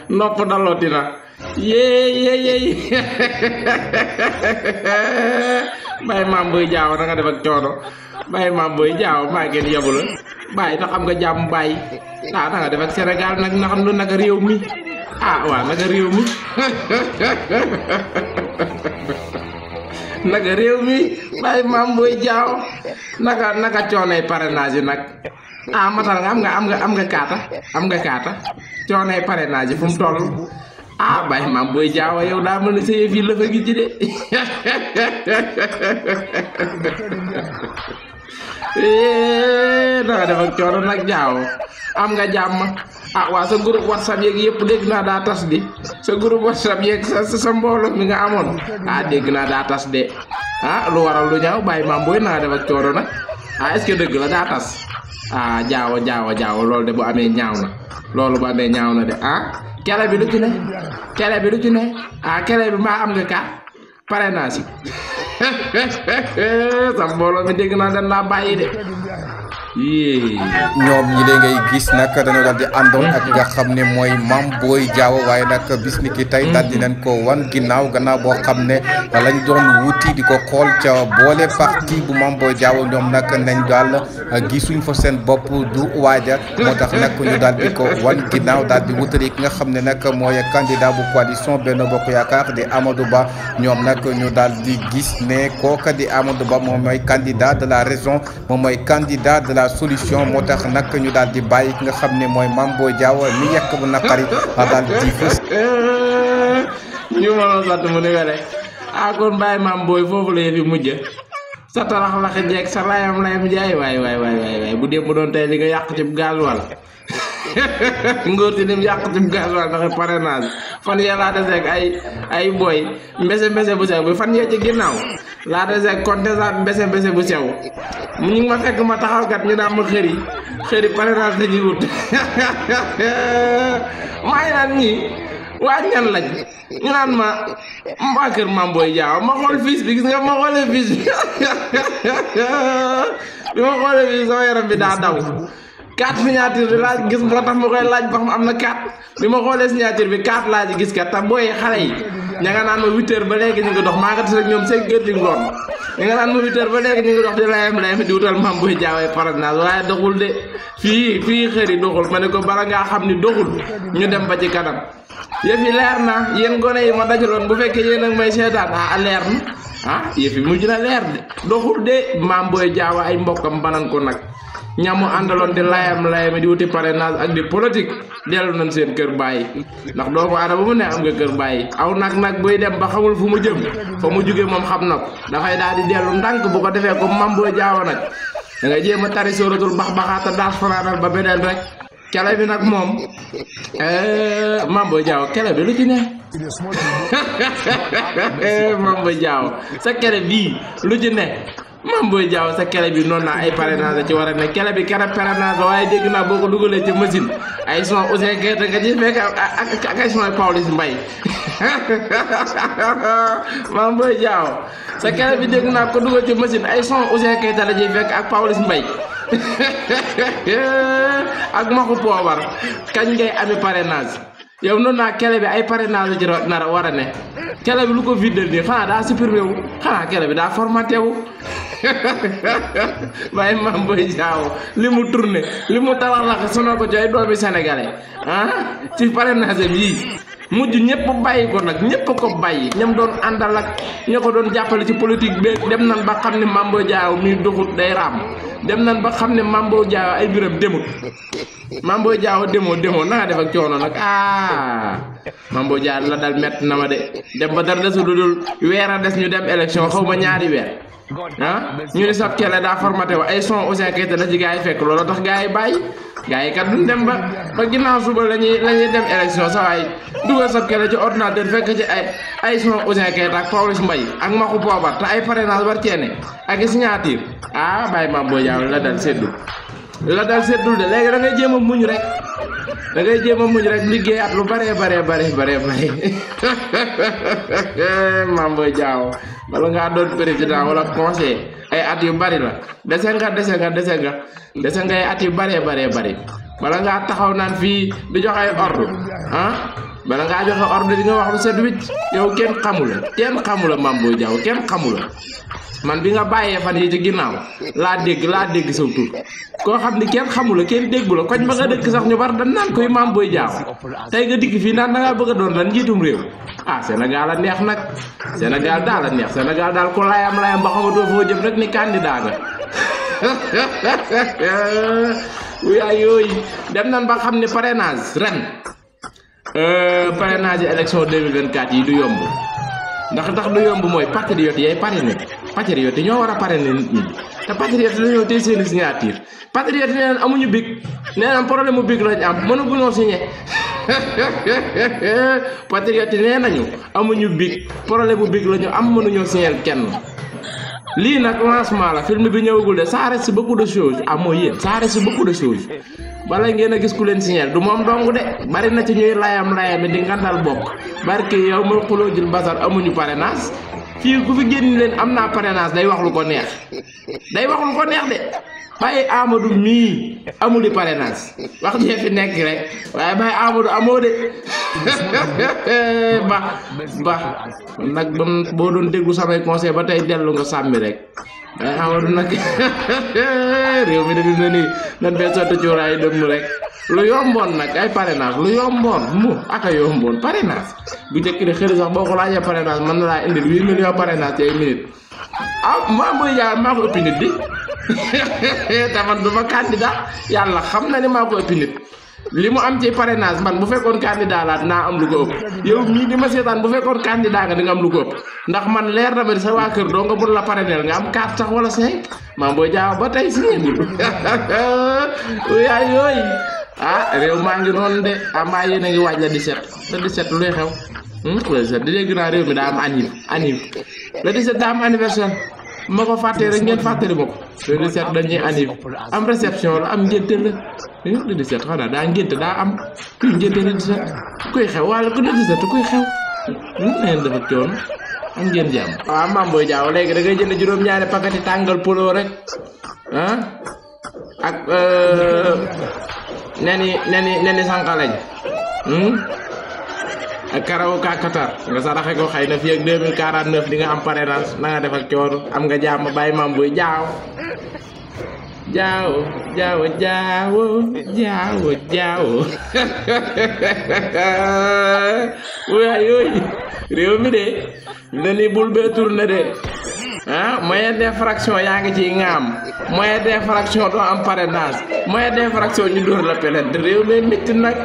nopp dalooti na yee Baye Mame Boye Diao na nga def ak coono Baye Mame Boye Diao maa ngeen yabu la Baye na xam nga jàmm Baye na nga def ak Sénégal nag na xam lu naka réew mi waaw naka réew mi naka réew mi Baye Mame Boye Diao naka coonay parrainage yi nag matal nga am nga kaata coonay parrainage yi fu mu toll Baye Mame Boye Diao yow daa mën a sa yëf yi la fa gi ci de nanga def ak coono nag Diao am nga jàmm waa sa groupe WhatsApp yeeg yëpp dégg naa daa tas di sa groupe WhatsApp yeeg sa mbooloo mi nga amoon dégg naa daa tas de lu waral lu ñaaw Baye Mame Boye nanga def ak coono nag est-ce que dëgg la daa tas Diao loolu de bu amee ñaaw na loolu bu amee ñaaw na de kele bi lu ci ne kele bi maa am nga kaat parrainage sa mbooloo mi dégg naa dañ laa bàyyi de ñoom ñi lee ngay gis nag dañoo daal di àndoon ak nga xam ne mooy Mame Boye Diao waaye nag bis ni ki tey daal di nañ ko wan gannaaw boo xam ne lañ doon wuti di ko xool ca boole parti bu Mame Boye Diao ñoom nag nañ daal gisuñ fa seen bopp du waaja moo tax nag ñu daal di ko wan ginnaaw daal di wutali ki nga xam ne nag mooy candidat bu coalition Benno Bokk Yaakaar di Amadou Ba ñoom nag ñu daal di gis ne kooka di Amadou Ba moom mooy candidat de la raison moom mooy candidat de la solution moo tax nag ñu daal di bàyyi ki nga xam ne mooy Mame Boye Diao mi yekk bu naqari daal di fës ñu mënoon sant mu ni wele kon Baye Mame Boye foofu la yëf yi mujj sa tarax laxi jeeg sa layam jaay waay bu démb doon tey li nga yàq ci gaz wala ngóor si nim yàq ci gaz wala ndax parrainage fan yee laa deseeg ay boy mbese bu sew bi fan yee ci ginnaaw laa deseeg contestant mbese bu sew ñu ngi ma fekk ma taxaw kat ñu naan ma xëri parrainage la ñuy wut maa ngi naan ñii waa ñan lañ ñu naan ma waa kër Mame Boye Diao ma xool fiis bi gis nga ma xoolee fiis bi ma xoolee fiis sama yaram bi daa daw 4 signature bi laa gis moo tax ma koy laaj ba xam am na 4 bi ma xoolee signature bi 4 laa ci gis kat te booy xale yi ña nga naan ma 8 heures ba léegi ñu ngi dox maa nga tas ak ñoom 5 heures di ngoon ña nga naan ma 8 heures ba léegi ñu ngi dox di layam di wutal Mame Boye Diao parrainage waaye doxul de fii xëri doxul ma ne ko bala ngaa xam ni doxul ñu dem ba ci kanam yëf yi leer na yéen gone yi ma dajaloon bu fekkee yéen ak may seetaan leer na yëf yi mujj na leer de doxul de Mame Boye Diao ay mbokkam banan ko nag ñamu àndaloon di layam di wuti parrainage ak di politique dellu nañ seen kër bàyyi ndax doomu aadama bu mu ne am nga kër bàyyi aw nag buy dem ba xamul fu mu jëm fa mu jóge moom xam na ko dafay daal di dellu ndànk bu ko defee comme Mame Boye Diao nag da nga jéem a tari sóoratul baxaata daas fanaanal ba beneen rek kele bi nag moom Mame Boye Diao kele bi lu ci ne Mame Boye Diao sa kele bii lu ci ne Mame Boye Diao sa kele bi noonu naa ay parrainage ci war a ne kele bi kere parrainage waaye dégg naa boo ko dugalee ci machine ay son Ouzin Keita nga ci fekk ak ay son Pawlish Mbaye Mame Boye Diao sa kele bi dégg naa ko dugal ci machine ay son Ouzin Keita la ciy fekk ak Pawlish Mbaye ak maxu poobar kañ ngay ami parrainage yow noonu naa kele bi ay parrainage ci nar a war a ne kele bi lu ko viddal nii xanaa daa supprimé wu xanaa kele bi daa formaté wu waaye Mame Boye Diao li mu tourné li mu talax sonal ko ci ay doomi sénégalais ci parrainage yi mujj ñëpp bàyyi ko nag ñëpp ko bàyyi ñam doon àndal ak ña ko doon jàppale ci politique bi dem nan ba xam ne Mame Boye Diao mi doxut day raam dem nan ba xam ne Mame Boye Diao ay biram demut Mame Boye Diao demoo naa def ak coono nag Mame Boye Diao la dal mett na ma de dem ba dara desul lu dul weer a des ñu dem élection xaw ma ñaari weer ñu ne sab kele daa formaté wa ay son Ouzin Keita la ci gaa yi fekk loolu tax gaa yi bàyyi gaa yi kat duñ dem ba ginnaaw suba lañuy dem élection sa waay dugal sab kele ci ordinateur fekk ci ay son Ouzin Keita ak Pawlish Mbaye ak maxu poobar te ay parrainage war ceene ak i signature bàyyi Mame Boye Diao la dal seddul de léegi da ngay jéem a muñ rek liggéey at lu bare Mame Boye Diao wala ngaa doon président wala conseiller ay at yu bari la dese nga ay at yu bare bala ngaa taxaw naan fii di joxe ay ordre bala ngaa joxe ordre di nga wax lu set wicc yow kenn xamula Mame Boye Diao kenn xamula man bi nga bàyyee fan yi ci ginnaaw laa dégg saw tur koo xam ni kenn xamula kenn déggu la koñ ba nga dëkk sax ñu bar dañ naan koy Mame Boye Diao tey nga dikk fii naan da ngaa bëgg a doon lan njiitum réew Sénégal a neex nag Sénégal daal a neex Sénégal daal ko layam ba xamatoo foo jëm rek ni candidat nga yaay yooyu dem nañ ba xam ne parrainage ren parrainage yi élection 2024 yi du yomb ndax du yomb mooy patriote yay parrainé patriote yi ñoo war a parrainé nit ñi te patriote la ñëw tey seeni signature patriote nee nañ amuñu big nee nañ problème mu big lañ am mënaguñoo signé patriote nee nañu amuñu big problème bu big lañu am mënuñoo signé kenn lii nag lancement la film bi ñëwagul de ça reste beaucoup de choses mooy yéen ça reste beaucoup de choses bala ngeen a gis ku leen signal du moom dong de bari na ci ñuy layam di ngandal bokk barke yow ma xuloo jël basar amuñu parrainage fii ku fi génn leen am naa parrainage day wax lu ko neex de bàyyi Amadou mii amuli parrainage wax jee fi nekk rek waaye bàyyi Amadou amoo de ba nag boo doon déglu samay conseil ba tey dellu nga sàmmi rek waaye Amadou nag réew mi dañu ne nii nan fee sotti cuuraay dëmm rek lu yomboon nag ay parrainage lu yomboon aka yomboon parrainage bu njëkk de xëy sax boo ko laajee parrainage mën na laa indil 8 millions parrainage ci ay minutes Mame Boye Diao maa ko ëppi nit di taman duma candidat yàlla xam na ne maa ko ëppi nit li mu am ci parrainage man bu fekkoon candidat laa dinaa am lu ko ëpp yow mii di ma seetaan bu fekkoon candidat nga di nga am lu ko ëpp ndax man leer na ma sa waa kër doo nga mun la parrainer nga am 4 sax wala 5 Mame Boye Diao ba tey si ñegul yaay yooyu réew maa ngi noonu de mbaa yéen a ngi waaj la 17 luy xew le 17 di dégg naa réew mi daa am anniv le 17 daa am anniversaire ma ko fàttee rek ngeen fàttali ma ko le 17 dañuy anniv am réception la am ngénte la le 17 xanaa daa ngénte daa am kuy ngénte le 17 kuy xew wala ku le 17 kuy xew neen dafa coon am ngeen jàmm Mame Boye Diao léegi da ngay jënd juróom-ñaari paquet tàngal polo rek ak neni sànqalañ ak karaw kakatar nga saraxe ko xëy na fii ak 2049 di nga am parrainage na nga def ak coor am nga jàmm bàyyi Mame Boye Diao waa yooyu réew mi de ne ni bul bee tourné de moyen d'infraction yaa ngi ci ngaam moyen d'infraction doo am parrainage moyen d'infraction ñu dóor la plainte réew mi métti nag